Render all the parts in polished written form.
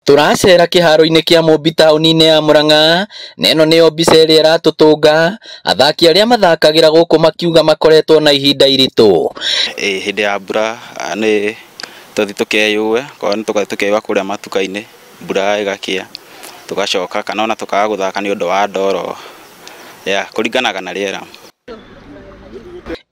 Tũracera kĩharo-inĩ kĩa Mũmbi taũni-inĩ ya Murang'a na ĩno nĩyo mbica ĩrĩa ĩratũtũnga athaki arĩa mathakagĩra gũkũ makiuga makoretwo na ihinda iritũ. Hĩndĩ ya mbura nĩ tũthiĩ tũkeyũe, korwo nĩ tũgathiĩ tũkeyũa kũrĩa matuka-inĩ, mbura ĩgakĩa tũgacoka, kana ona tũkaga gũthaka nĩ ũndũ wa ndoro, ya kũringanaga na rĩera.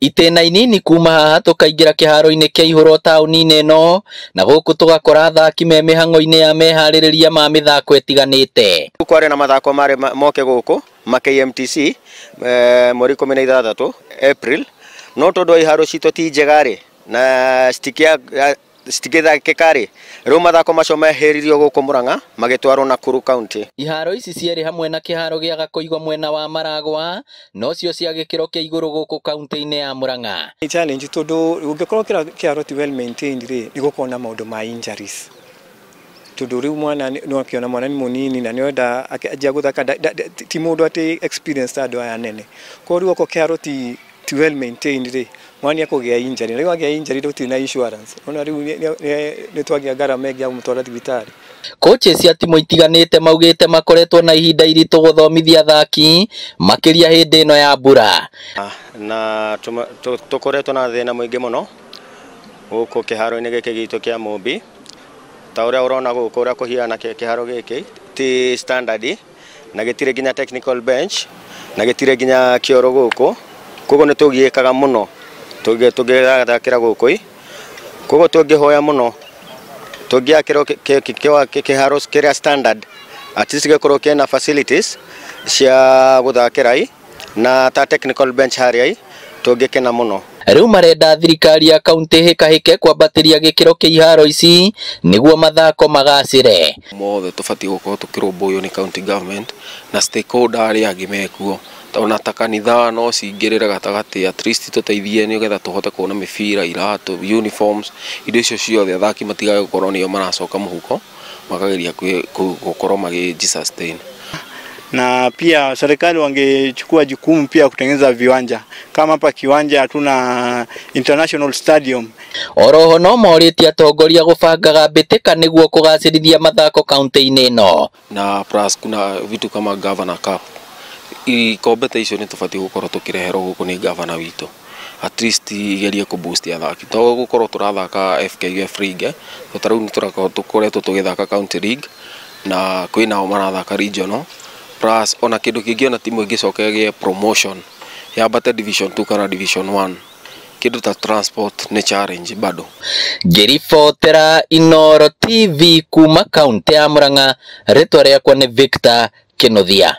Itĩna inini kuma haha tũkaingĩra kĩharo-inĩ kĩa ihũrwo taũni-inĩ ĩno na gũkũ tũgakora athaki me mĩhang'o-inĩ ya meharĩrĩria ma mĩthako ĩtiganĩte. Kwarĩ na mathako marĩ moke gũkũ ma KMTC mweri 16 April, no tondũ wa iharo citũ ti njega rĩ na citingĩthakĩka rĩ, rĩu mathako macio meheririo gũkũ Murang'a magĩtwarwo Nakuru County. Iharo ici cierĩ hamwe na kĩharo gĩa Gakoigo mwena wa Maragwa nocio cia gĩkĩro kĩa igũrũ gũkũ kaunti-inĩ ya Murang'a. Nĩ challenge tondũ ũngĩkorwo kĩharo ti well maintained rĩ, nĩ gũkorwo na maũndũ ma injuries. Tondũ rĩu mwana no akĩona mwana nĩ mũnini na nĩoenda anjia gũthaka, ti mũndũ atĩ experienced andũ aya nene. Koguo rĩu okorwo kĩharo ti well maintained rĩ, mwana nĩekũgĩa injury, na rĩu agĩa injury gũtirĩ na insurance. Ona rĩu nĩ twagĩa ngarama ĩngĩ ya gũmũtwara thibitarĩ. Coaches cia timu itiganĩte maugĩte makoretwo na ihinda iritũ gũthomithia athaki makĩria hĩndĩ ĩno ya mbura. Na tũkoretwo na thĩna mũingĩ mũno gũkũ kĩharo-inĩ gĩkĩ gitũ kĩa Mũmbi, ta ũrĩa ũrona gũkũ ũrĩa kũhiana kĩharo gĩkĩ ti standard na gĩtirĩ nginya technical bench na gĩtirĩ nginya kĩoro gũkũ, koguo nĩ tũgiĩkaga mũno tũngĩgathakĩra gũkũ, koguo tũngĩhoya mũno tũngĩakĩrwo kĩharo kĩrĩa standard at least gĩkorwo kĩna facilities cia gũthakĩra na ta technical bench harĩa tũngĩkena mũno. Rĩu marenda thirikari ya kaunti hĩkahĩke kwambatĩria gĩkĩro kĩa iharo ici nĩguo mathako magacĩre. Mothe tũbatiĩ gũkorwo tũkĩrũmbũiyo nĩ county government na stakeholder arĩa angĩ mekuo, ona ta kanitha no cingĩrĩre gatagatĩ at least tũteithie nĩgetha tũhote kuona mĩbira, iratũ, uniforms, indo icio ciothe athaki matigage gũkorwo nĩo maracoka mũhuko makageria gũkorwo magĩji-sustain. Na pia serikali wangechukua jukumu pia kutengeneza viwanja. Kama hapa kiwanja hatuna international stadium. Oroho no morĩtie atongoria gũbangaga mbĩtĩka nĩguo kũgacĩrithia mathako kaunti-inĩ ĩno. Na plus kuna vitu kama Governor Cup, ikombe ta icio nĩ tũbatiĩ gũkorwo tũkĩreherwo gũkũ nĩ governor witũ, at least igerie kũ boost athaki, to gũkorwo tũrathaka FKF League, to ta rĩu nĩ tũkoretwo tũgĩthaka county league na kwĩnao marathaka regional, plus ona kĩndũ kĩngĩ ona timu ĩngĩcoka ĩgĩe promotion yambate division 2 kana division 1, kĩndũ ta transport nĩ challenge bado. Ngĩribotera Inooro TV kuma kaunti ya Murang'a, rĩtwa rĩakwa nĩ Victor Kĩnuthia.